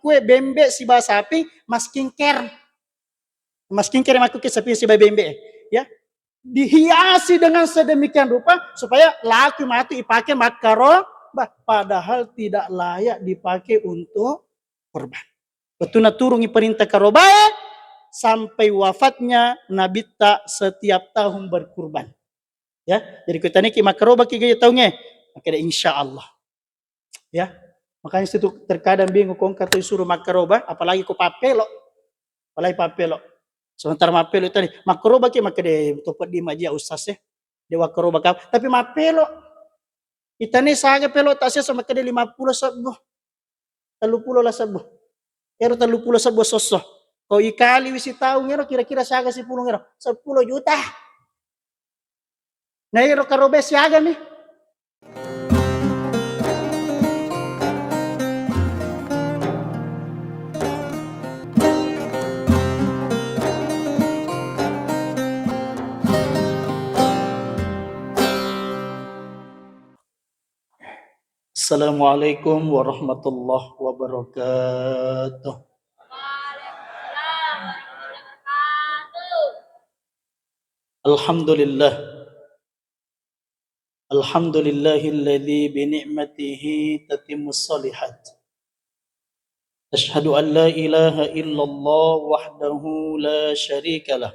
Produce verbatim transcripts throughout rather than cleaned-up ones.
makkue bembe siba sapi, maskincare. Maskincare makkuke sapi siba bembe, ya. Dihiasi dengan sedemikian rupa supaya laku matu ipake makkarobah, padahal tidak layak dipakai untuk kurban. Wettunna turungi perintah karobae, sampai wafatnya Nabitta setiap tahun berkurban. Ya, jadi ko taniki makkarobaki gaya taunge, makkeda insya Allah. Ya, makanya situ terkadang bingung, kong kata suruh makkaroba, apalagi ko pappelo, apalagi pappelo. Sementara mappelo tadi, makkarobaki, makkeda to peddi majia ustaz e, de wakkaroba kau, tapi mappelo. Itane saga pelo tak sesa, makkeda lima puluh sebbu. Tellu pulo la sebbu. Ero tellu pulo sebbu sosso. Ko ikaliwi sitaung ero kira-kira siaga sipulung ero? Seppulo juta. Na ero karobe siagami. Assalamualaikum warahmatullahi wabarakatuh. Alhamdulillah. Alhamdulillahilladzi bi ni'matihi tatimmus shalihat. Asyhadu an la ilaha illallah wahdahu la syarika lah.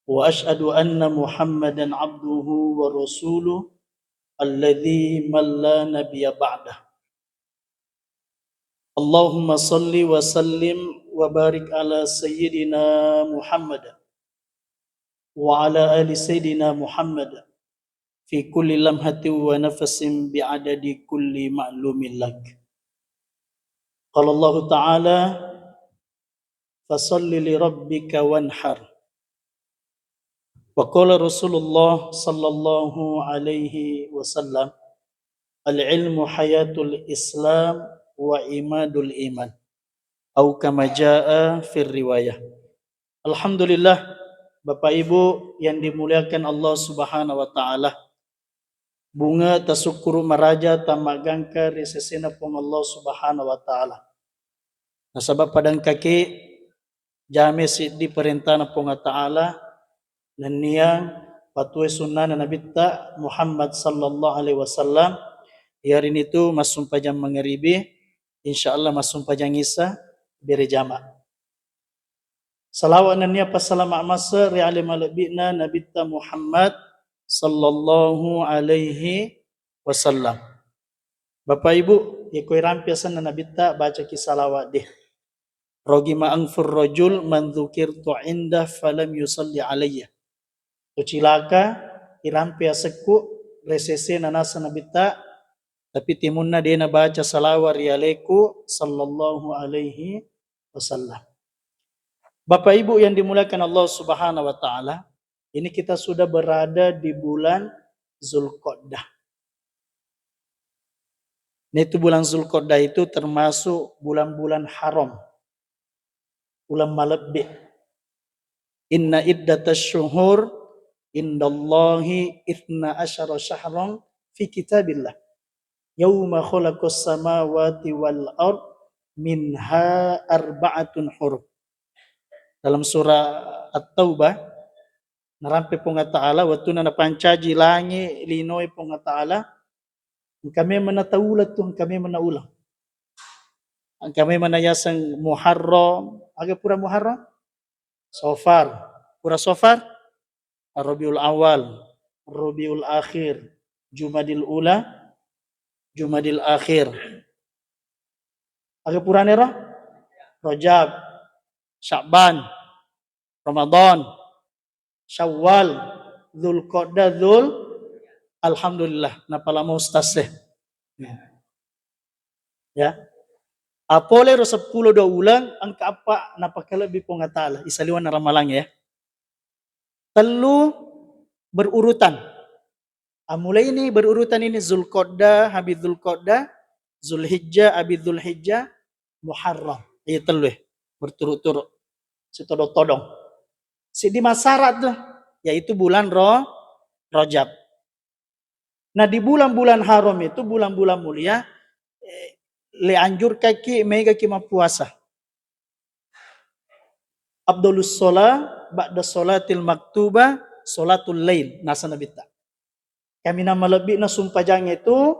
Wa asyhadu anna Muhammadan abduhu wa rasuluh alladzi man la nabiyya ba'dah. Allahumma salli wa sallim wa barik ala sayyidina Muhammad wa ala ali sayyidina Muhammad fi kulli lamhatin wa nafasin bi adadi kulli ma'lumin lak. Qala Allahu ta'ala, "Fasalli li rabbika wanhar." Wa qala Rasulullah sallallahu alaihi wasallam, "Al-ilmu hayatul Islam wa imadul iman." Au kama jaa fir riwayah. Alhamdulillah, Bapak Ibu yang dimuliakan Allah Subhanahu wa Ta'ala. Bunga tasukkuru maraja tamaggangka ri sesena Puang Allah Subhanahu wa Ta'ala. Nasaba padangkaki jame siddi parentana Puang Allah Ta'ala, nennia patue sunnana Nabitta Muhammad sallallahu alaihi wasallam, yarinitu massumpajang mangaribi, insyaallah massumpajang isa bere jama. Salawat nennia passalama mase ri ale malebbi'na Nabitta Muhammad sallallahu alaihi wasallam. Bapak Ibu, yeko irampe asenna Nabitta, bacaki salawat de. Rogima anfur rajul man dzukirtu indah falam yusalli alayya. To cilaka irampe asekku ri sesena naseng Nabitta, tapi timunna de nabaca salawat ri aleku sallallahu alaihi wasallam. Bapak Ibu yang dimuliakan Allah Subhanahu wa Ta'ala, ini kita sudah berada di bulan Zulqa'dah. Nah, itu bulan Zulqa'dah itu termasuk bulan-bulan haram, bulan malebbi. Inna iddatasy syuhur indallahi itsna asyara syahran fi kitabillah. Yauma khalaqas samawati wal ard minha arba'atun hurum. Dalam surah At-Taubah, narampe Puang Allah Ta'ala, wettunna napancaji langi linoe Puang Allah Ta'ala, engka memeng natauleng tu, engka memeng nauleng. Engka memeng nayaseng Muharram, aga pura Muharram? Sofar. Pura Sofar? Rabiul Awal, Rabiul Akhir, Jumadil Ula, Jumadil Akhir. Aga purane ro? Rajab, Sya'ban, Ramadan, Syawal, Dzulqa'dah, Dzul-, alhamdulillah, napalamo ustaz e. Ya. Ya. Apole ro seppulo dua uleng, engka eppa napakalebbi Puang Allah Ta'ala, isaliwanna Ramalang ya. Tellu berurutan. Ah, mulai ini berurutan ini, Zulqa'dah, habis Zulqa'dah, Zulhijjah, habis Zulhijjah, Muharram. Iya tellu e, berturut-turut. Sitodong-todong. Siddi masarat tu, yaitu bulan Ro-, Rajab. Nah, di bulan-bulan haram itu, bulan-bulan mulia, eh, le anjurkaki megaki mappuasa. Afdhalus shalah ba'da shalatil maktubah shalatul lail, naseng Nabitta. Kaminang malebbi'na sumpajang itu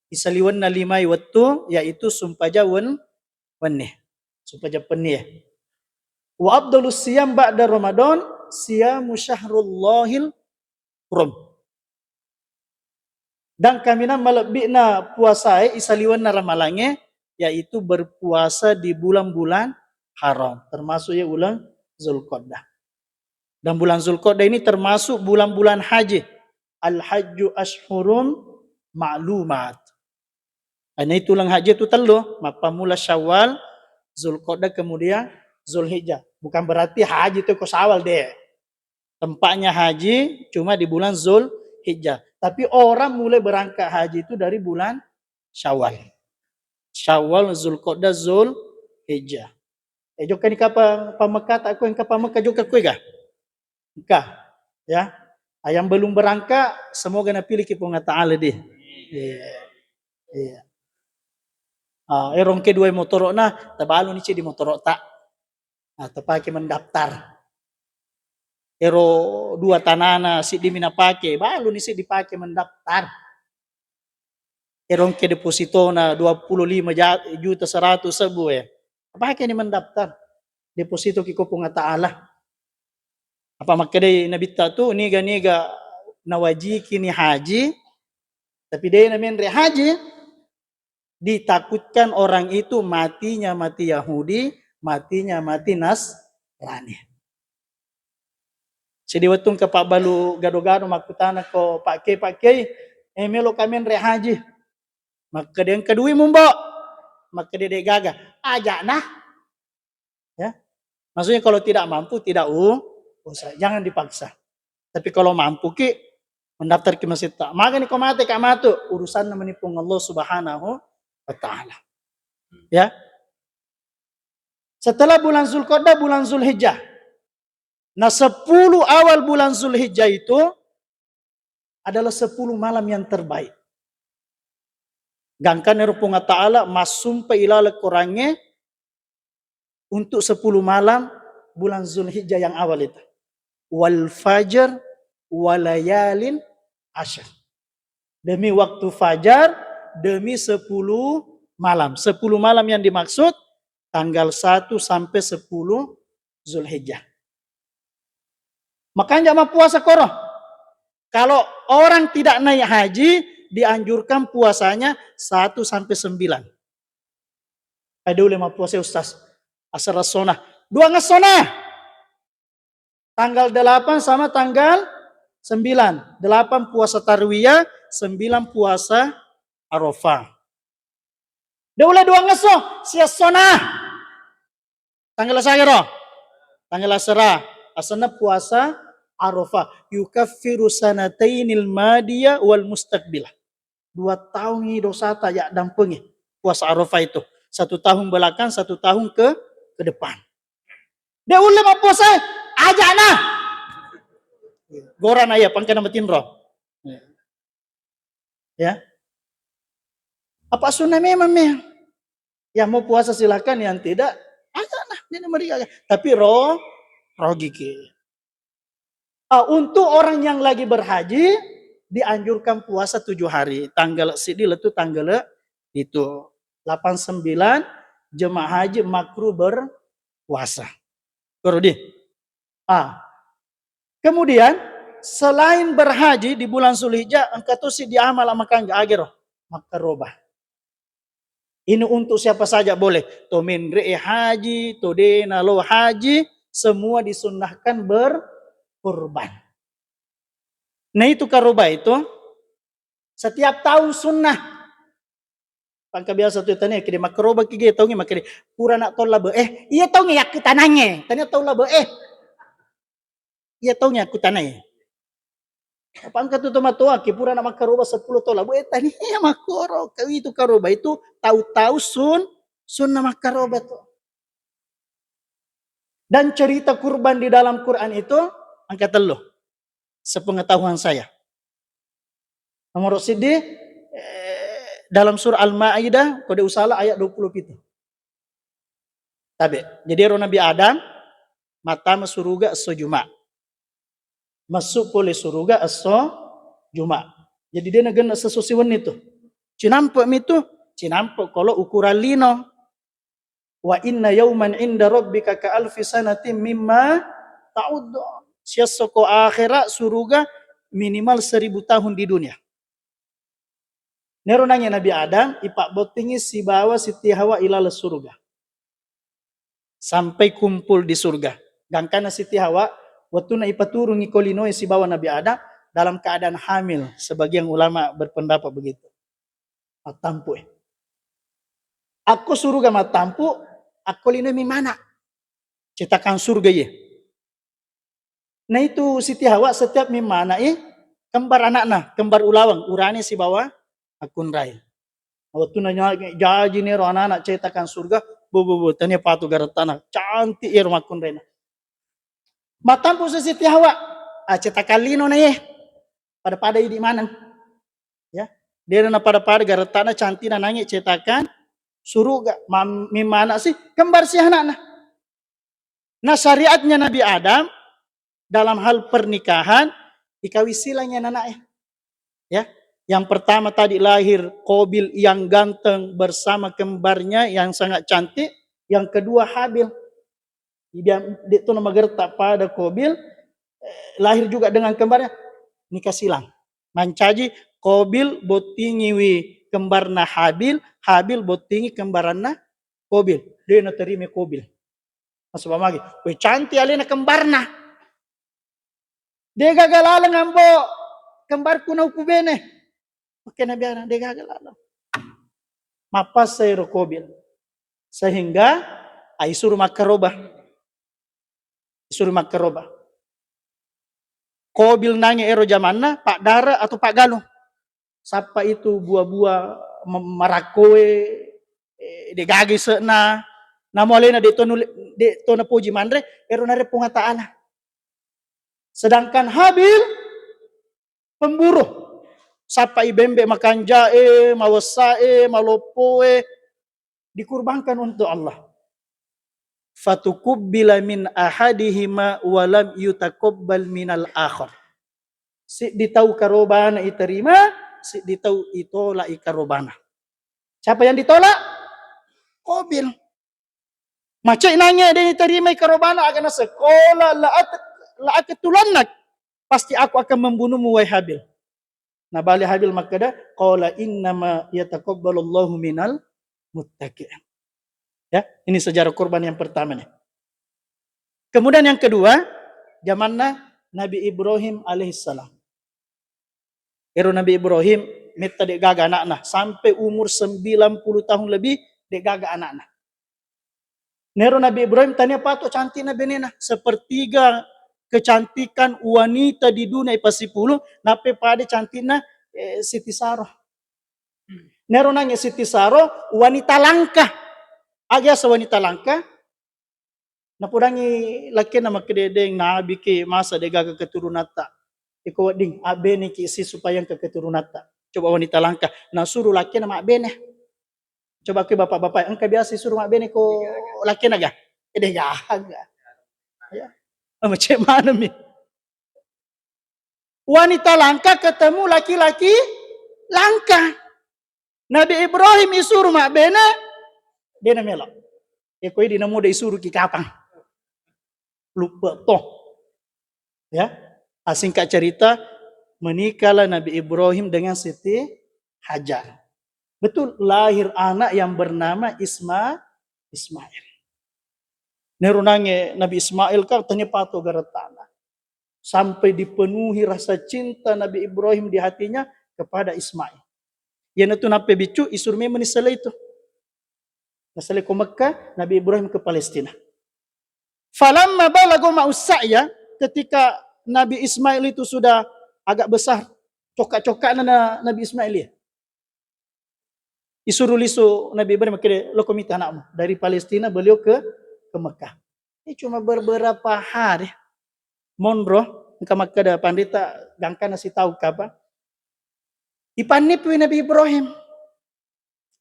isaliwenna limai wettu, yaitu sumpajang wen-, wenni. Sumpajang penni e. Wa afdhalus siyam ba'da Ramadan siyamu syahrullahil hurum. Dan kaminang malebbi'na puasae isaliwenna ramalangnge, yaitu berpuasa di bulan-bulan haram, termasuk ya uleng Zulqa'dah. Dan bulan Zulqa'dah ini termasuk bulan-bulan haji. Al-hajju ashhurun ma'lumat. Karena itu uleng haji itu tellu, mappammula Syawal, Zulqa'dah, kemudian Zulhijjah. Bukan berarti haji itu ko Syawal deh. Tempatnya haji cuma di bulan Zulhijjah. Tapi orang mulai berangkat haji itu dari bulan Syawal. Syawal, Zulqa'dah, Zulhijjah. Eh, jokka ni kapang pa Mekah tak kue, kapang Mekah jokka kue ga? Engka, ya. Ah, yang belum berangkat, semoga napilih ki Puang Allah Ta'ala deh. Iya. Iya. Ah, erong kedua motoro na, tabalu ni di motoro tak. Ah, tapake mendaftar. Ero dua tanana siddi mi napake, balu ni siddi pake mendaftar. Ero engke depositona dua puluh lima ja-, juta seratus ribu e. Apa ke ni mendaftar? Deposito ki ko Puang Ta'ala. Apa makkedai Nabitta tu, niga-niga nawajiki ni haji, tapi de na menre haji, ditakutkan orang itu matinya mati Yahudi, matinya mati Nasrani. Sidi wettu engka pabbalu gado-gado makkutana ko, "Pak Kiai, Pak Kiai, eh, melo ka menre haji." Makkeda, "Engka dui mumbo?" Makkeda, "De gaga." Ajak nah. Ya. Maksudnya kalau tidak mampu, tidak u-, usah. Jangan dipaksa. Tapi kalau mampu ki, mendaftar ki masjid tak. Magani ko mate ka matu, urusanna mani Puang Allah Subhanahu wa Ta'ala. Ya. Setelah bulan Zulqa'dah, bulan Zulhijjah. Nah, sepuluh awal bulan Zulhijjah itu adalah sepuluh malam yang terbaik. Gangkan ero Puang Ta'ala massumpa ilala Qurangnge untuk sepuluh malam bulan Zulhijjah yang awal itu. "Wal fajr walayalin asyr." Demi waktu fajar, demi sepuluh malam. Sepuluh malam yang dimaksud tanggal satu sampai sepuluh Zulhijjah. Makanya mappuasa koro. Kalau orang tidak naik haji, dianjurkan puasanya satu sampai sembilan. Ada ulama puasa, Ustaz. Asar sona. Dua ngesona. Tanggal delapan sama tanggal sembilan. Delapan puasa Tarwiyah, sembilan puasa Arafah. De ulle dua ngesso, siessona. Tanggal sagaro? Tanggal asera. Asenna puasa Arafah. Yukaffiru sanatainil madiyah wal mustaqbilah. Dua taungngi dosata yaddampengi puasa Arafah itu. Satu tahun belakang, satu tahun ke, ke depan. De ulle mappuasa, ajana. Gorana iya, pangkana matinro. Ya. Apa sunnah memang, memang. Yang mau puasa silakan, yang tidak, ajana. Ini meriah. Tapi ro, rogi ki. Ah, untuk orang yang lagi berhaji, dianjurkan puasa tujuh hari. Tanggal sidi letu tanggal itu. Delapan sembilan, jemaah haji makruh berpuasa. Terus di. Ah. Kemudian, selain berhaji di bulan Zulhijjah, engka tosi diamal makkangga agero. Makkaroba. Ini untuk siapa saja boleh. To menre haji, to dena lo haji, semua disunnahkan berkurban. Nah, itu karoba itu setiap tahun sunnah. Pangka biasa tu tania kede makkaroba ki ge taungi makkede pura nak tau labe. Eh, iya taungi yakku tanange. Tania tau labe. Eh, iya taungi aku tanai. Apa engka tu tomatoa ki pura na makkaroba sepuluh tau labu, eh, tania makkoro, kawi tu karoba itu tau-tau sun-, sunna makkaroba tu. Dan cerita kurban di dalam Quran itu engka tellu. Sepengetahuan saya. Nomor sidi, eh, Dalam surah Al-Maidah, ko de usala, ayat dua puluh pitu. Tabe. Jadi ero Nabi Adam mattama suruga esso Juma. Massu pole suruga esso Juma. Jadi de nagenna sesso siwenni tu. Cinampe mi tu, cinampe kolo ukuran lino. "Wa inna yauman inda rabbika ka alfi sanatin mimma ta'uddun." Siasso ko akhera suruga minimal seribu tahun di dunia. Nero nangnge Nabi Adam, ipabbottingi sibawa Siti Hawa ilaleng suruga. Sampai kumpul di surga. Gangkana Siti Hawa, wettunna ipaturungi ko linoe sibawa Nabi Adam dalam keadaan hamil. Sebagian ulama berpendapat begitu. Mattampu e. Akko suruga mattampu, akko linoe mi mana. Cetakan surga iye. Naitu Siti Hawa setiap mi mana e, kembar anakna, kembar ulaweng, urane sibawa makkunrai. Wettunna nya-, jaji nero anak-anak cetakan surga, bo, bo, bo, tania patu garettana, cantik ero makkunraina. Mattampu si Siti Hawa, ah, cetakan lino na ye. Pada-pada idi maneng. Ya. Dena na pada-pada garettana cantik na nange cetakan suruga. Mam-, mi mana si kembar si anakna. Nah, syariatnya Nabi Adam dalam hal pernikahan, ikawisilangi anaknya. Ya, yang pertama tadi lahir Qabil yang ganteng bersama kembarnya yang sangat cantik, yang kedua Habil. Dia de to namagerta pada Qabil, eh, lahir juga dengan kembarnya, nikah silang. Mancaji Qabil bottingiwi kembarna Habil, Habil bottingi kembaranna Qabil. De naterima Qabil. Nasaba magi, we cantik alena kembarna. De gaga laleng ambo kembarku na upubene. Oke, Nabi Adam, de gaga laleng. Mappasai ro Qabil. Sehingga, ah, isuru makkaroba. Isuru makkaroba. Qabil nange ero jamanna, paddara atau paggalung. Sappa itu buah-buah me-, marakkoe, eh, de gaga ise'na, namo alena de to nule-, de to napoji manre, ero nare Puang Ta'ala. Sedangkan Habil pemburu, sappai bembe makanjae, mawessae, maloppoe, dikurbankan untuk Allah. Fatukubbila min ahadihima walam yutakobbal minal akhar. Siddi tau karobana iterima, siddi tau itolak i karobana. Siapa yang ditolak? Qabil. Macai nange de iterima i karobana, aga nasekola la at-, la aqtulannak. Pasti aku akan membunuhmu, wahai Habil. Nabali Habil makkeda, "Qala innama yataqabbalullahu minal muttaqin." Ya, ini sejarah kurban yang pertama nih. Kemudian yang kedua, zamanna Nabi Ibrahim alaihissalam. Ero Nabi Ibrahim metta de gaga anakna, sampai umur sembilan puluh tahun lebih de gaga anakna. Nero Nabi Ibrahim tania pato cantikna benena, sepertiga kecantikan wanita di dunia ipasipulung, nappe pada cantikna, eh, Siti Sarah. Nero nange Siti Sarah, wanita langka. Aga asa wanita langka? Napodangi lakkenna makkeda, "Deng, nabiki masa de gaga keturunatta. Iko wedding, abbeneki si supaya engka keturunatta." Coba wanita langka, nasuru lakkenna mabbene. Coba ke bapak-bapak, engka biasa isuru mabbene ko lakkenna ga? Eh, de gaga. Ya. Macam mana mi? Wanita langka ketemu laki-laki langka. Nabi Ibrahim isuru mabbene, de namelo. E koi di namuda isuru ki kapang. Lupa toh. Ya. Ah, singkat cerita, menikahlah Nabi Ibrahim dengan Siti Hajar. Betul, lahir anak yang bernama Isma-, Ismail. Nero nange Nabi Ismail kan tania pato garettana. Sampai dipenuhi rasa cinta Nabi Ibrahim di hatinya kepada Ismail. Iyanatu nappe biccu isuru memang ni selai itu. Naselai ko Mekah, Nabi Ibrahim ke Palestina. Falamma balago ma'us sa'ya, ketika Nabi Ismail itu sudah agak besar, cokak-cokakna na-, Nabi Ismail ya. Isuru lisu Nabi Ibrahim, makkeda, "Loko mita anakmu." Dari Palestina beliau ke, ke Mekah. Ini cuma beberapa hari. Monro, engka makkeda pandita, gangkana sitau kapa. Ipannipui Nabi Ibrahim.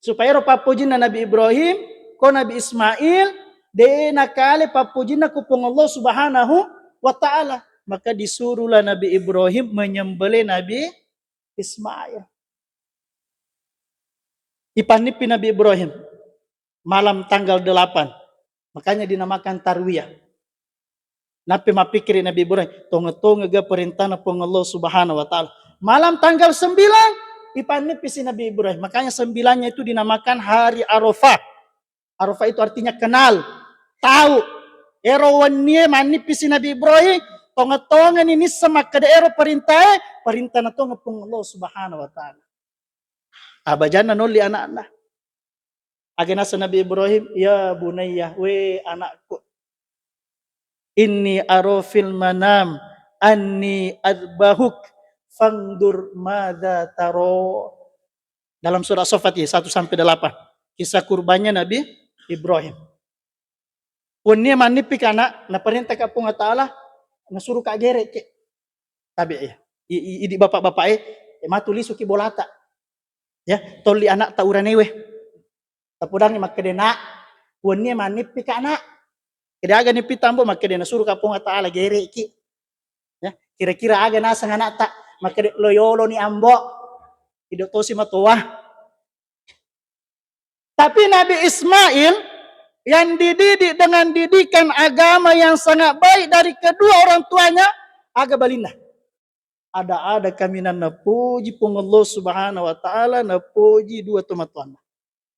Supaya ro pappojinna Nabi Ibrahim, ko Nabi Ismail, de nakale pappojinna ko Puang Allah Subhanahu wa Ta'ala. Maka disuruhlah Nabi Ibrahim menyembelih Nabi Ismail. Ipannippi Nabi Ibrahim malam tanggal delapan. Makanya dinamakan tarwiyah. Nappi mappikiri Nabi Ibrahim, tonge-tongega perintahna Puang Allah Subhanahu wa Ta'ala. Malam tanggal sembilan, ipannippisi Nabi Ibrahim. Makanya sembilannya itu dinamakan hari Arafah. Arafah itu artinya kenal, tahu. Ero wennie mannippisi Nabi Ibrahim, tonge-tongeni nisseng makkeda ero perintae, perintahna tongeng Puang Allah Subhanahu wa Ta'ala. Abajanna nolli anakna. Aga naseng Nabi Ibrahim, "Ya bunayya, we anakku, inni ara fil manam anni adbahuk, fangdur madza taro." Dalam surah Saffat ya, satu sampai delapan. Kisah kurbannya Nabi Ibrahim. Wennie mannippika anak, naparentaka Puang Allah Ta'ala, nasuruka gere'ki. Tabe' ya. I-, i-, idi bapak-bapak e, e, matu lisuki bolata. Ya, tolli anakta uranewe. Tapodangngi makkeda, "Nak, wennie mannippika anak." Kede aga nippitta ambo, makkeda nasuruka Puang Allah Ta'ala gere'ki. Ya, kira-kira aga naseng anakta, makkeda lo yoloni ambo. Ido tosi matoa. Tapi Nabi Ismail yang dididik dengan didikan agama yang sangat baik dari kedua orang tuanya, aga balinna. Ada-ada kaminang napoji Puang Allah Subhanahu wa Ta'ala, napoji dua tomatoanna.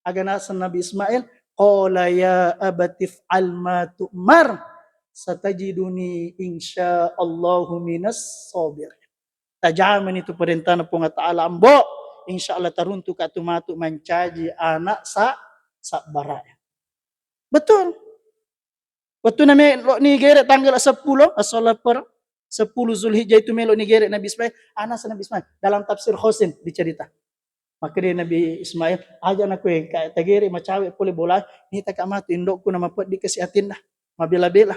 Aga naseng Nabi Ismail, qala ya abatif alma tu'mar, satajiduni insya Allahu minas sabirin. Tajamani tu perintahna Puang Allah Ta'ala, ambo, insya Allah taruntuka tu matu mancaji anak sa-, sabbara. Betul. Wettunna melo ni gere tanggal seppulo, as-, seppulo Zulhijjah itu melo ni gere Nabi Ismail, anasa Nabi Ismail. Dalam tafsir Hosin dicerita. Makkeda Nabi Ismail, "Aja nakue, ka tagere macawe pole bola, nitaka matu indokku na mapeddi kasi atinna, mabela-bela."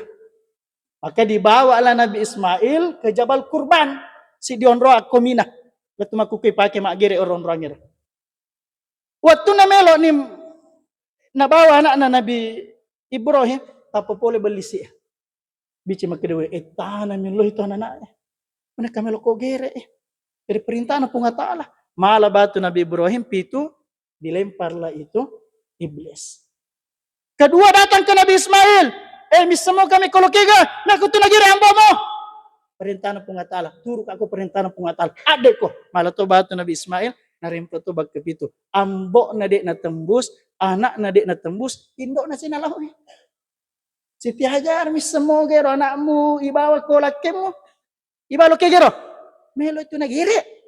Maka dibawalah Nabi Ismail ke Jabal Kurban, si dionro akko Mina. Wettu makkukui pake maggere onro-onroangngero. Wettunna melo ni nabawa anakna Nabi Ibrahim, tappa pole bellisi. Bici makkeda, "We, ettana millo itu anak-anak. Mana kami lo ko gere, eh." Dari perintahna Puang Allah Ta'ala. Mala batu Nabi Ibrahim pitu, dilemparlah itu iblis. Kedua datang ke Nabi Ismail. "Eh, missemo kami kolo kega, naku tu nagere ambomo." Perintahna Puang Allah Ta'ala. Turuka ko perintahna Puang Allah Ta'ala. Adekko. Mala to batu Nabi Ismail, narempe to bakka pitu. Ambokna dek natembus, anakna dek natembus, indokna sina laowi. Siti Hajar, missemo gero anakmu, ibawa ko lakkemu. Ibawa lo kegero. Melo itu nagere.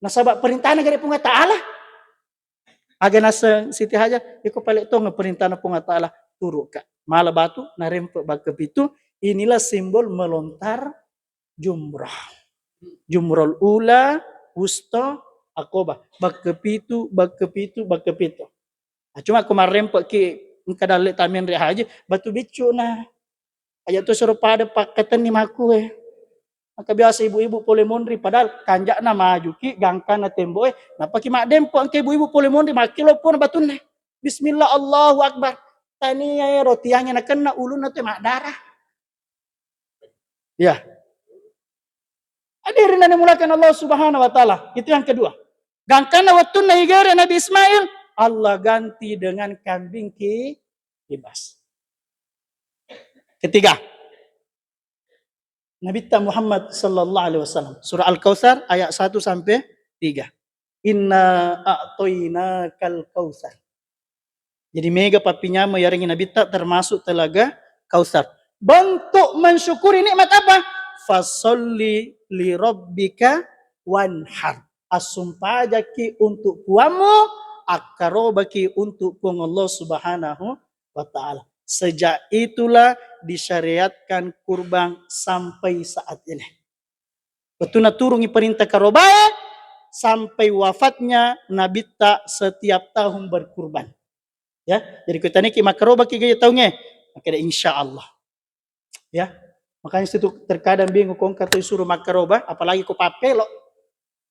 Nasaba perintahna gare Puang Ta'ala. Aga naseng Siti Hajar, iko pale tong perintahna Puang Ta'ala, turuka. Mala batu, narempe bakka pitu, inilah simbol melontar jumrah. Jumrah ula, wusta, akobah. Bakka pitu, bakka pitu, bakka pitu. Nah, cuma ko marrempe ki engka dalle tamenre haji, batu biccu na. Aja tu suruh pada pakkatenni maku, eh. Maka biasa ibu-ibu pole monri, padahal kanjakna majuki, gangkanna tembo, eh. Napaki maddempo engka ibu-ibu pole monri, makkilo pun batunna. Bismillah, Allahu Akbar. Tania ero tiangnya nakenna ulunna tu maddarah. Ya. Hadirin yang dimuliakan Allah Subhanahu wa Ta'ala. Itu yang kedua. Gangkanna wettunna igere Nabi Ismail, Allah ganti dengan kambing ki-, kibas. Ketiga, Nabitta Muhammad sallallahu alaihi wasallam. Surah Al-Kautsar ayat satu sampai tiga. "Inna a'tainakal kautsar." Jadi mega pappinyameng yarengngi Nabitta termasuk Telaga Kautsar. Bentuk mensyukuri nikmat apa? "Fasalli li rabbika wanhar." Assumpajaki untuk Puangmu, akkarobaki untuk Puang Allah Subhanahu wa Ta'ala. Sejak itulah disyariatkan kurban sampai saat ini. Wettunna turungi perintah karobae, sampai wafatnya Nabitta setiap tahun berkurban. Ya, jadi kutaniki makkarobaki gaya taunge, makanya insya Allah. Ya, makanya situ terkadang bingung, ko engka tu suruh makkaroba, apalagi ko papelo,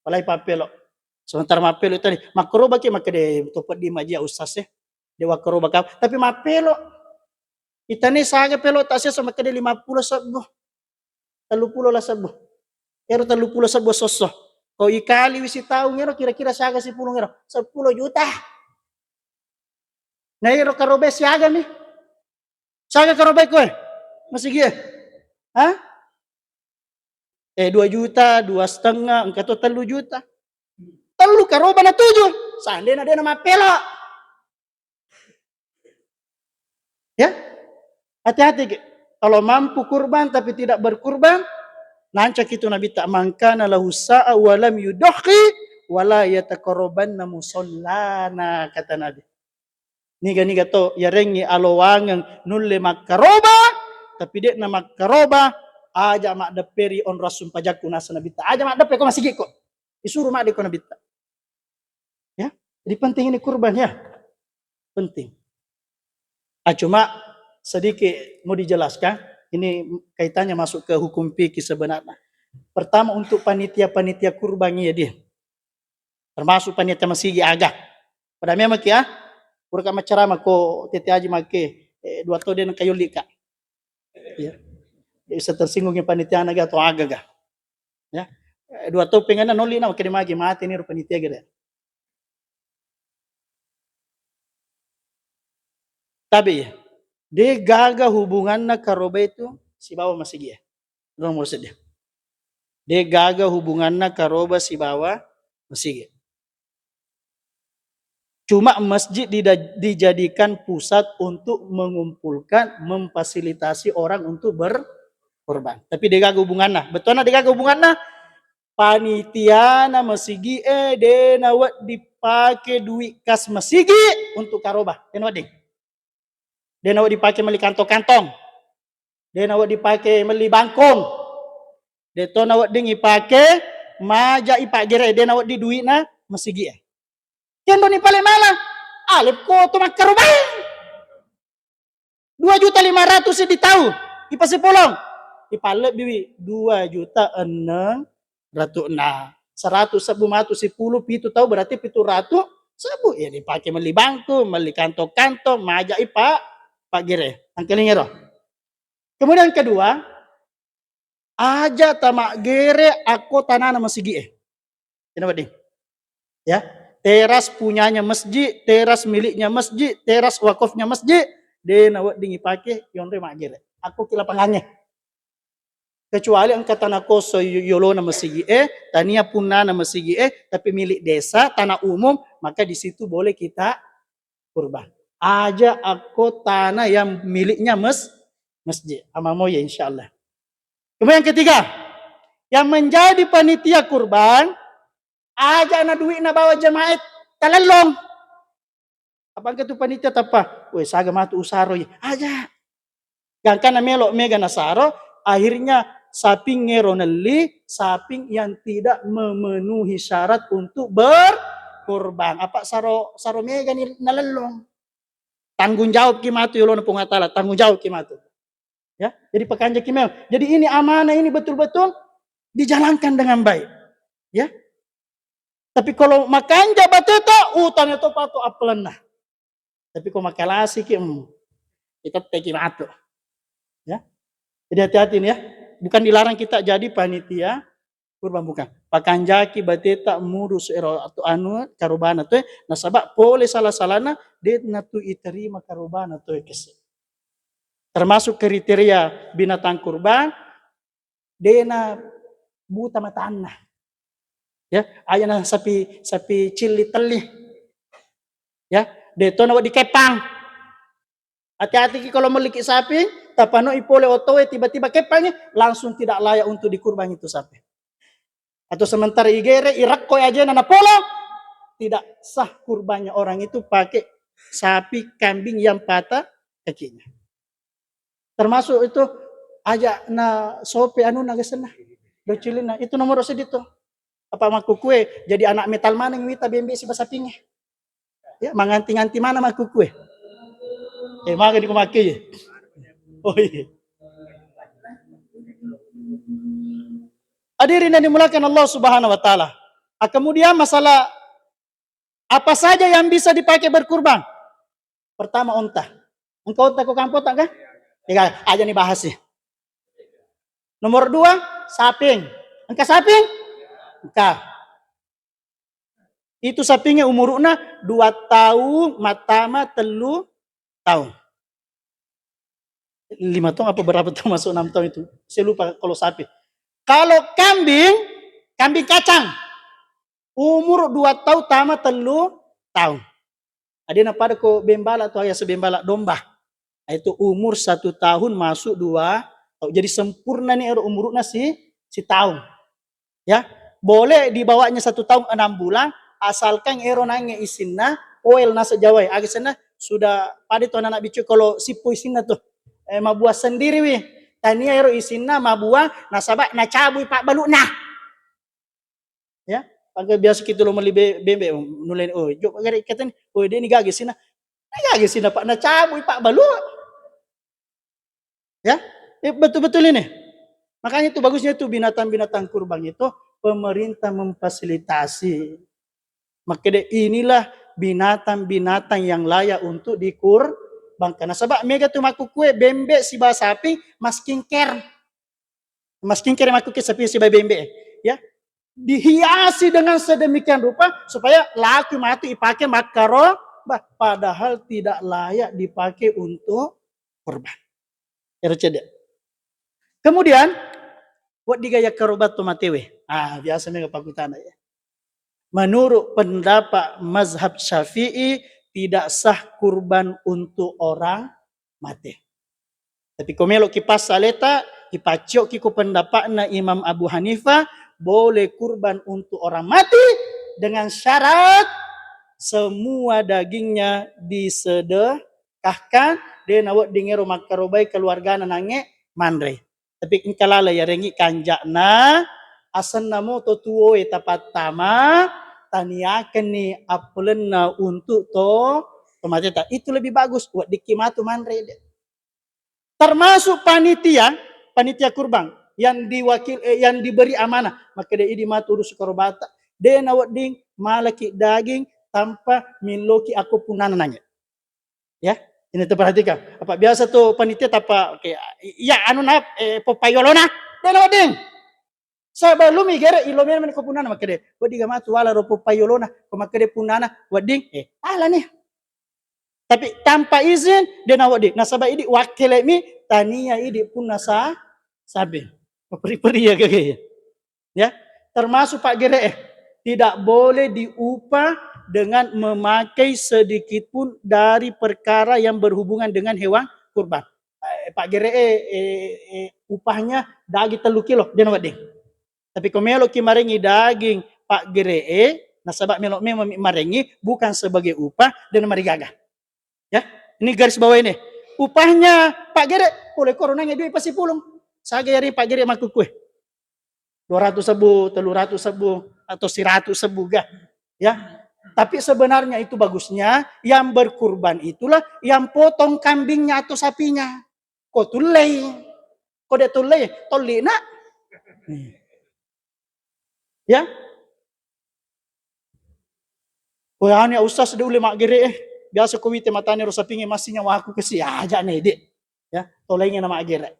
apalagi papelo. Sementara mappelo tadi, makkorobaki makkeda, "Eh, to peddi maji ya ustaz e, de wakkorobaka." Tapi mappelo. Itane saga pelo ta siesso makkeda lima pulo sebbu. Tellu pulo la sebbu. Ero tellu pulo sebbu sosso. Ko ikaliwi sitaung ero kira-kira saga sipulung ero? Seppulo juta. Na ero karobe siagami. Saga karobe koe? Masigi e? Ha? Eh, dua juta, dua setengah, engka to tellu juta. Tellu karoba na tuju. Seandainya de na mappelo. Ya? Hati-hati ki. Kalau mampu kurban tapi tidak berkurban, nancak itu Nabi ta, "Man kana lahu sa'a wa lam yudhi wa la yataqarrabanna musallana," kata Nabi. Niga-niga to yarengngi alowangeng nulle makkaroba, tapi de'na makkaroba, aja maddepperi onrong sumpajakku, nasa Nabitta. Aja maddeppe ko masigikko. Isuru madde ko Nabitta. Ya, jadi penting ini kurban ya. Penting. Ah, cuma sedikit mau dijelaskan, ini kaitannya masuk ke hukum fikih sebenarnya. Pertama untuk panitia-panitia kurban ya dia. Termasuk panitia masigi aga. Pada memang kia, pura ka maccarama ko tete aji make, eh, dua tau de nengka yolli ka. Ya. Bisa tersinggung ya panitia naga atau aga ga. Ya. Eh, dua tau pengenna nolli na, makkeda magi mate ni ro panitia gede. Tapi ya, de gaga hubunganna karoba itu sibawa masigi ya. Nomor seddi. De gaga hubunganna karoba sibawa masigi. Cuma masjid dida-, dijadikan pusat untuk mengumpulkan, memfasilitasi orang untuk berkorban. Tapi de gaga hubunganna. Betulna de gaga hubunganna. Panitiana masigi e de nawedding pake duit kas masigi untuk karoba. De nawedding. De nawedding pake melli kantong-kantong. De nawedding pake melli bangkong. De to nawedding ipake maja ipaggere, de nawedding duitna masigi e. Kendoni pale mala, alep ko to makkarobai. Dua juta lima ratus di tau, ipasipolong. Ipallebbiwi dua juta enneng ratu na. Seratu sebbu matu sipulu pitu tau berarti pitu ratu sebbu. Ya dipake melli bangku, melli kantong-kantong, maja ipa-, paggere. Angkelingero. Kemudian kedua, aja tamaggere akko tanana masigi e. Kenapa ding? Ya, teras punyanya masjid, teras miliknya masjid, teras wakafnya masjid, de nawedding ipake yonre maggere. Akko ki lapangangnge. Kecuali engka tanah kosong y-, yolona masigi e, tania punnana masigi e, tapi milik desa, tanah umum, maka di situ boleh kita kurban. Aja akko tanah yang miliknya mes-, masjid. Amamo ya, insya Allah. Kemudian ketiga, yang menjadi panitia kurban, aja na duit na bawa jemaah talellong. Apa engka tu panitia tappa, "Weh, saga matu usaro ye." Aja. Gangkana melo mega nasaro, akhirnya saping ngero nelli, saping yang tidak memenuhi syarat untuk berkorban. Apa saro, saro mega ni nalellong. Tanggung jawab ki matu yolona Puang Allah Taala, tanggung jawab ki matu. Ya, jadi pakanjaki memang. Jadi ini amanah ini betul-betul dijalankan dengan baik. Ya. Tapi kalau makanja bateta, utang itu patu apelenna. Tapi kalau makalasi ki, hmm, kita teki matu. Ya. Jadi hati-hati nih ya. Bukan dilarang kita jadi panitia kurban, bukan. Pakanjaki bateta mudu suero atau anu karobana tu, nasaba pole salah-salahna, de natu iterima karobana tu kese. Termasuk kriteria binatang kurban, dena buta matanna. Ya, aja na sapi, sapi cili telli. Ya, de to nawedding kepang. Hati-hati ki kalau melli ki sapi, tapanoi pole otoe tiba-tiba kepang, langsung tidak layak untuk dikurban itu sapi. Atau sementara igere, irekko ajena napolo, tidak sah kurbannya orang itu pakai sapi, kambing yang patah kakinya. Termasuk itu aja na sope anu na gesenna. Docilinna. Itu nomor seddi tu. Apa makkukue jadi anak metal maneng wita bembe siba sapinge. Ya, manganti-nganti mana makkukue. Eh, maga di kumake ye. Oh iya. Hadirin yang dimuliakan Allah Subhanahu wa Ta'ala. Ah, kemudian masalah Apa saja yang bisa dipakai berkurban? Pertama, onta. Engka onta ko kampota, kan? Tiga, aja ni bahas sih. Nomor dua, saping. Engka saping? Engka. Itu sapingnya umuruna dua taung, mattama tellu taung. Lima taung apa berapa taung masuk enam taung itu? Saya lupa kalau sapi. Kalau kambing, kambing kacang. Umur dua taung tama tellu taung. Adena pada ko bembala tu, ayasa bembala domba. Itu umur satu tahun masuk dua taung. Jadi sempurna ni ero umurna si, si taung. Ya, boleh di bawahnya satu tahun enam bulan, asalkan ero nange isinna, poel nasa jawai. Aga senna, sudah pada tu anak-anak bicu kalau sipu isinna tu. Eh, mabuah sendiri wi. Tania ero isinna mabuah, nasaba nacabui pabbaluna. Ya, aga biasa kita lo meli be-, bembe, nuleni, oh, jo gare katanya, oh, dia ni gage sina. Nah, gage sina, Pak, nacabui pabbalu. Ya, eh, betul-betul ini. Makanya itu bagusnya itu binatang-binatang kurban itu pemerintah memfasilitasi. Makanya inilah binatang-binatang yang layak untuk dikurbankan. Nasaba mega tu makkukue bembe siba sapi mas skincare. Mas skincare makkukue sapi siba bembe. Ya. Dihiasi dengan sedemikian rupa supaya laku matu ipake makkaro, bah, padahal tidak layak dipakai untuk kurban. Ero cedde. Kemudian, wedding ga yakkaroba to matewe? Ah, biasa mega pakkutana ya. Menurut pendapat mazhab Syafi'i, tidak sah kurban untuk orang mati. Tapi ko melo ki passaleta, ipaccio ki ko pendapatna Imam Abu Hanifah, boleh kurban untuk orang mati dengan syarat semua dagingnya disedekahkan, de nawedding ero makkarobai keluargana nange manre. Tapi engka lala yarengi kanja'na, asenna mo to tuoe tapattama, taniakenni appelenna untuk to, to mateta. Itu lebih bagus, weddikki matu manre de. Termasuk panitia, panitia kurban yang diwakil, eh, yang diberi amanah, makkeda idi matu urus karobata. De nawedding malaki daging tanpa milloki akko punnana nange. Ya, ini terperhatikan. Apa biasa tuh panitia tapa, oke, iya anu na, eh, popayolona, de nawedding. Sebelum igere ilo memang ko punnana makkede, wedding ga matu wala ro popayolona, ko makkede punnana, wedding, eh, ala nih. Tapi tanpa izin, de nawedding. Nasaba idi wakkelemi tania idi punna sa, sabe. Peri-peri ya kage. Ya, termasuk paggere'e. Tidak boleh diupah dengan memakai sedikit pun dari perkara yang berhubungan dengan hewan kurban. Eh, paggere'e, eh, eh, upahnya daging tellu kilo, de nawedding. Tapi ko meloki marengi daging paggere'e, nasaba melo memang marengi bukan sebagai upah, de namarigaga. Ya, ini garis bawah ini. Upahnya Pak Gere, pole koronanya duit pasti pulung. Saga yari Pak Gere makkukue. Dua ratus ribu, telu ratus ribu, atau seratus ribu ga. Ya. Tapi sebenarnya itu bagusnya yang berkurban itulah yang potong kambingnya atau sapinya. Ko tullei. Ko de tullei, tolli na. Ya. Ko anu ya Ustaz de ulle maggere eh. Biasa ko wite matane ro sapinge masih nyawaku kesi aja ne de. Ya, tolenge na maggere.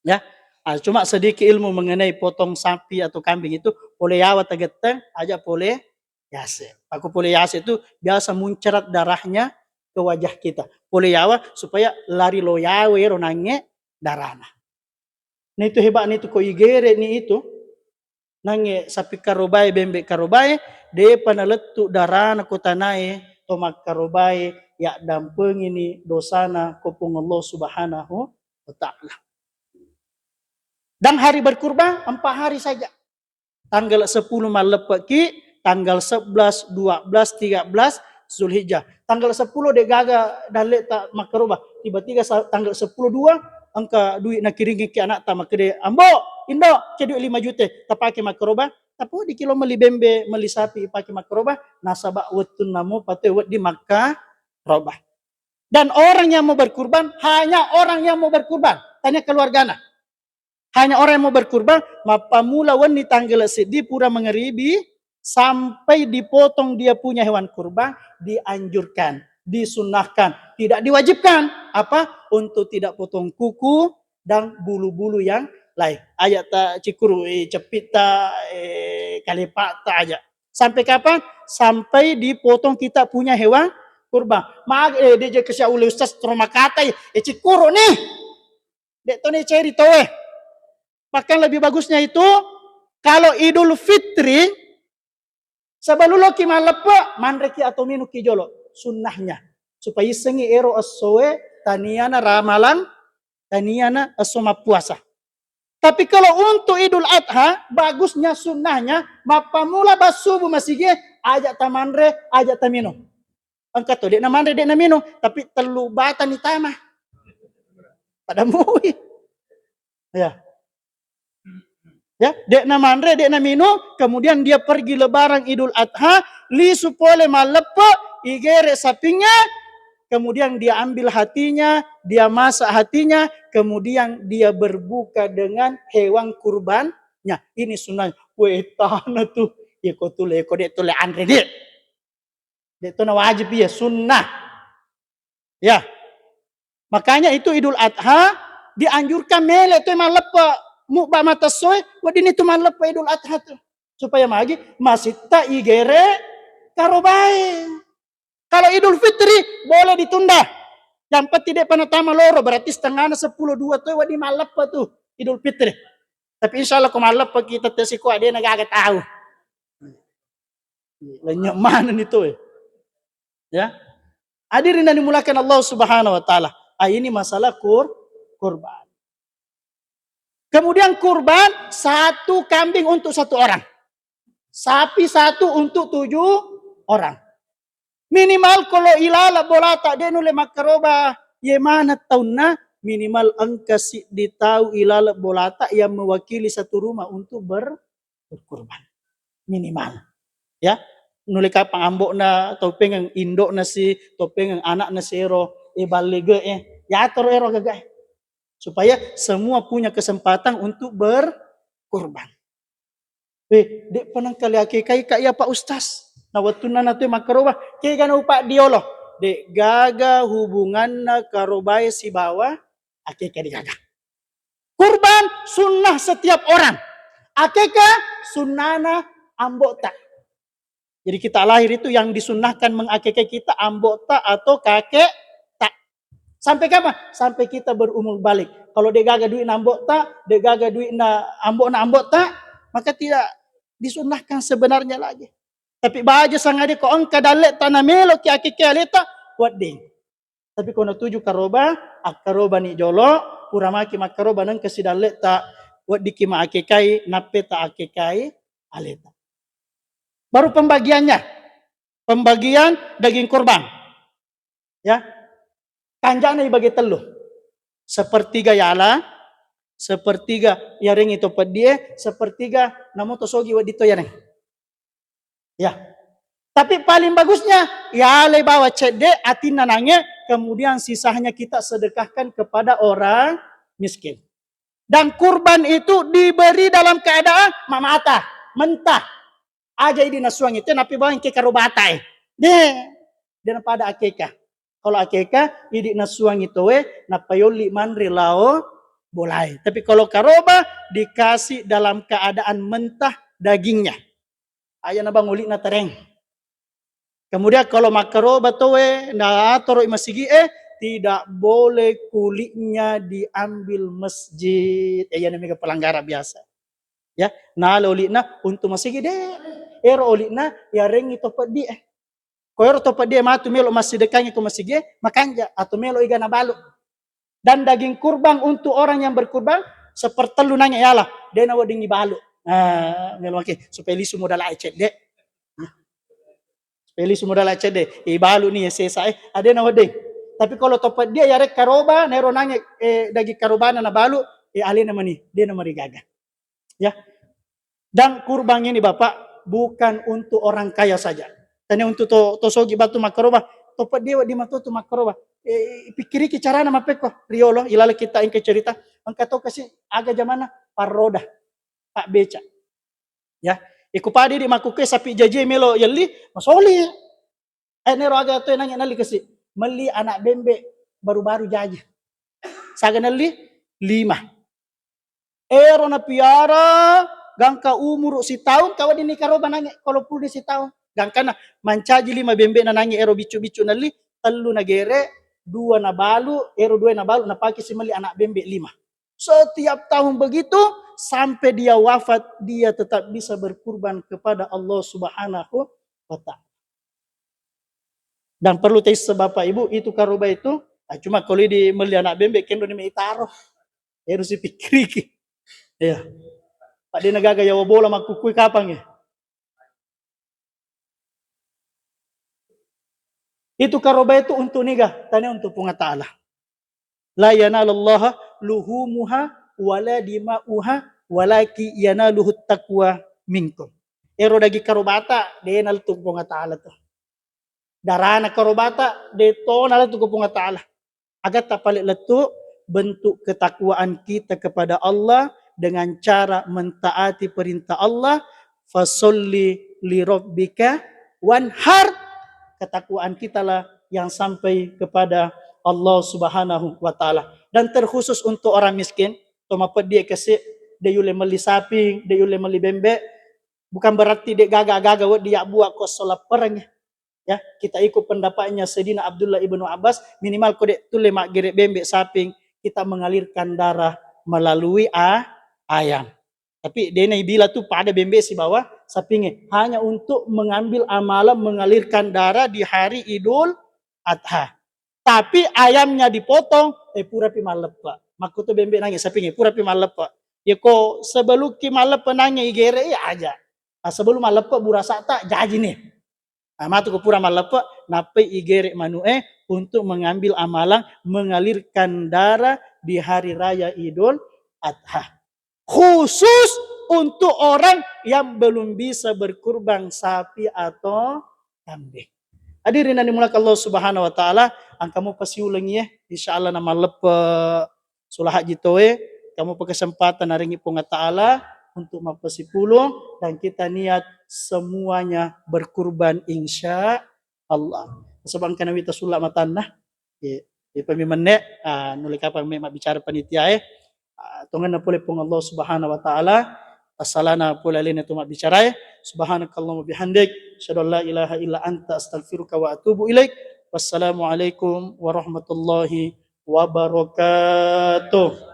Ya. Ah, cuma sedikit ilmu mengenai potong sapi atau kambing itu pole yawa tagetteng aja pole yase. Aku pole yase itu biasa muncarat darahnya ke wajah kita. Pole yawa supaya lari lo yawe ro nange darana. Nitu hebatna itu ko igere ni itu. Nange sapi karobae, bembe karobae, depa nalettu darana ko tanae, to makkarobae, yaddampengini dosana ko Puang Allah Subhanahu wa Ta'ala. Dan hari berkurban empat hari saja. Tanggal sepuluh malleppeki, tanggal sebelas, dua belas, tiga belas Zulhijjah. Tanggal sepuluh de gaga dalle ta makkaroba. Tiba-tiba sa-, tanggal sepuluh dua engka duit nakiringki anakta makkede, "Ambo, Indo, ke duit lima juta, tapake makkaroba." Tapi di kilo meli bembe, meli sapi pake makkaroba, nasaba wettunna mo pate weddi makkaroba. Dan orang yang mau berkurban hanya orang yang mau berkurban, tanya keluargana. Hanya orang yang mau berkurban, mappamula wenni tanggala seddi pura mangaribi sampai dipotong dia punya hewan kurban, dianjurkan, disunnahkan, tidak diwajibkan. Apa? Untuk tidak potong kuku dan bulu-bulu yang lain. Aja ta cikuru, eh, cepitta, eh, kalepata aja. Sampai kapan? Sampai dipotong kita punya hewan kurban. Mag-, eh, dia je kesia oleh ustaz terima kata, eh, cikuru nih. Dek to ni ceri to, eh. Bahkan lebih bagusnya itu, kalau Idul Fitri, sebelum loki malleppe, manreki atau minuki jolo, sunnahnya. Supaya issengi ero essoe, taniana ramalang, taniana esso mappuasa. Tapi kalau untuk Idul Adha, bagusnya, sunnahnya, mappamula bassubu masigi, aja tamanre, aja taminum. Engka to, dek namanre, dek naminum, tapi tellu bata ni tama. Pada mui. Ya. Ya, dek namanre, dek naminum, kemudian dia pergi lebaran Idul Adha, lisu pole malleppe, igere sapingnya, kemudian dia ambil hatinya, dia masak hatinya, kemudian dia berbuka dengan hewan kurbannya. Ini sunnah. Wetana tuh. Ya, ko tule, ko dek tule anre, dek. Dek to na wajib, iya, sunnah. Ya. Makanya itu Idul Adha dianjurkan mele tu malleppe, mubba mata soe, wedding itu malleppe Idul Adha tu. Supaya magi masitta igere karobae. Kalau Idul Fitri boleh ditunda. Yang penting dek panatama loro, berarti setengahnya sepuluh dua tu wedding malleppe tu Idul Fitri. Tapi insya Allah ko malleppe kita tesiko adena gaga tahu. Lenyap mana nih tuh, eh? Ya. Hadirin yang dimuliakan Allah Subhanahu wa Ta'ala. Ah, ini masalah kur kurban. Kemudian kurban satu kambing untuk satu orang. Sapi satu untuk tujuh orang. Minimal kalau ilala bolata de nulle makkaroba ye mana taunna, minimal engka siddi tau ilala bolata yang mewakili satu rumah untuk ber-, berkurban. Minimal. Ya, nulle kapang ambo'na, topengeng indo'na si, topengeng anakna si ero, e balege e. Ya toro ero gaga e. Supaya semua punya kesempatan untuk berkurban. Eh, dek panang kali akekai ka iya Pak Ustaz. Na wettunna na tu makkaroba, kega na upa diolo. Dek gaga hubunganna karobae sibawa akeka, de gaga. Kurban sunnah setiap orang. Akeka sunnana ambo'ta. Jadi kita lahir itu yang disunnahkan mengakekai kita ambo'ta atau kakekta. Sampai kapan? Sampai kita berumur balik. Kalau de gaga duit na ambo'ta, de gaga duit na ambo'na ambo'ta, maka tidak disunnahkan sebenarnya lagi. Tapi baja sangadi ko engka dalle'ta na melo ki akeke aleta, wedding. Tapi ko natuju karoba, akkarobani jolo, pura maki makkaroba nengka sidalle'ta, weddikki maakekai, nappe ta akekai aleta. Baru pembagiannya. Pembagian daging kurban. Ya. Kanjana ibagi tellu. Sepertiga yala, sepertiga yarengngi to peddie, sepertiga namo to sogi wedding to yareng. Ya. Tapi paling bagusnya, yale bawa cedde, atinna nange, kemudian sisanya kita sedekahkan kepada orang miskin. Dan kurban itu diberi dalam keadaan mamata, mentah. Aja idi nasuang itu, napi bawang ke karobata e. De, de napada akeka. Kalau akeka, idi nasuang itu e, napayolli manre lao bolae. Tapi kalau karoba, dikasih dalam keadaan mentah dagingnya. Aja na bang uli'na tereng. Kemudian kalau makkaroba toe, na atoro masigi e, tidak boleh kulitnya diambil masjid. E, iya namanya pelanggaran biasa. Ya, nala uli'na untuk masigi de. Ero uli'na yarengngi to peddi e. Ko ero to peddi e matu melo massidekkangi ko masigi e, makanja atau melo iga nabalu. Dan daging kurban untuk orang yang berkurban, sepertellu nange yala, de nawedding ibalu. Ah, melo maki, supaya lisu modal ai cedde. Supaya lisu modal ai cedde. Ibalu ni sesa e, ade nawedding. Tapi kalau to peddi e yareng karoba, nero nange, eh, daging karobana nabalu, eh, alena mani, de namarigaga. Ya. Dan kurban ini, Bapak, bukan untuk orang kaya saja. Tanya untuk to, to sogi batu makkaroba, to peddi e wedding matu tu makkaroba. Eh, pikiriki carana mappekko. Riolo, ilala kita engka cerita, engka to kasi aga jamanna parroda, Pak Beca. Ya. Iko pada idi makkukkue sapi jaji melo yelli, masoli. Eh, nero aga to nange nalli kasi. Melli anak bembe baru-baru jaji. Saga nalli? Lima. Ero napiara gangka umuru sitaung, kaweddinni karoba nange, kalau pulni sitaung. Gangkana mancaji lima bembe na nange ero biccu-biccu nalli, tellu nagere, dua nabalu, ero dua nabalu, napake si melli anak bembe lima. Setiap tahun begitu, sampai dia wafat, dia tetap bisa berkurban kepada Allah Subhanahu wa Ta'ala. Dan perlu taisse Bapak Ibu, itu karoba itu, ah, cuma kalau di melli anak bembe, kendo ni itaro. Harus dipikiriki. Iya. Pak, dia negaga yawa bola makkukui kapang ya. Itu karoba itu untuk niga, tanya untuk Puang Ta'ala. La yanalallaha luhumuha wala dima'uha walaki yanaluhu taqwa minkum. Ero dagi karobata, de nalettu Puang Ta'ala tu. Darana karobata, de to nalettu Puang Ta'ala. Agatta pale lettu bentuk ketakwaan kita kepada Allah dengan cara mentaati perintah Allah, fasolli li rabbika wanhar. Ketakwaan kitalah yang sampai kepada Allah Subhanahu wa Ta'ala. Dan terkhusus untuk orang miskin, to mapeddi kasi, de yulle melli saping, de yulle melli bembe, bukan berarti de gaga-gaga weddi ya buat ko solappereng. Ya, kita ikut pendapatnya Sayyidina Abdullah ibnu Abbas, minimal ko de tulle maggere bembe saping, kita mengalirkan darah melalui a-, ayam. Tapi dena ibila tu pada bembe sibawa sapinge, hanya untuk mengambil amalan mengalirkan darah di hari Idul Adha. Tapi ayamnya dipotong, eh, pura pi malleppe. Makkutu bembe nange sapinge, pura pi malleppe. Ya ko sebelum ki malleppe nange igere, ya aja. Ah, sebelum malleppe burasa ta jaji nih. Ah, matu ko pura malleppe, nappai igere manu'e untuk mengambil amalan mengalirkan darah di hari raya Idul Adha. Khusus untuk orang yang belum bisa berkurban sapi atau kambing. Hadirin yang dimuliakan Allah Subhanahu wa Ta'ala, angkamu pasiulengi ya, insya Allah na malleppe sula haji toe, kamu kesempatan naringi Puang Ta'ala untuk mappasipulung dan kita niat semuanya berkurban insya Allah. Sebab engkana wita sulla matanna. Ye, ye pami menne, ah, nuli kapang me mabbicara panitia e. Ah, tongenna pole Puang Allah Subhanahu wa Ta'ala, tassalana pole alena tu mabbicarae. Subhanakallahumma bihamdik, asyhadu an la ilaha illa anta, astaghfiruka wa atubu ilaik. Wassalamualaikum warahmatullahi wabarakatuh.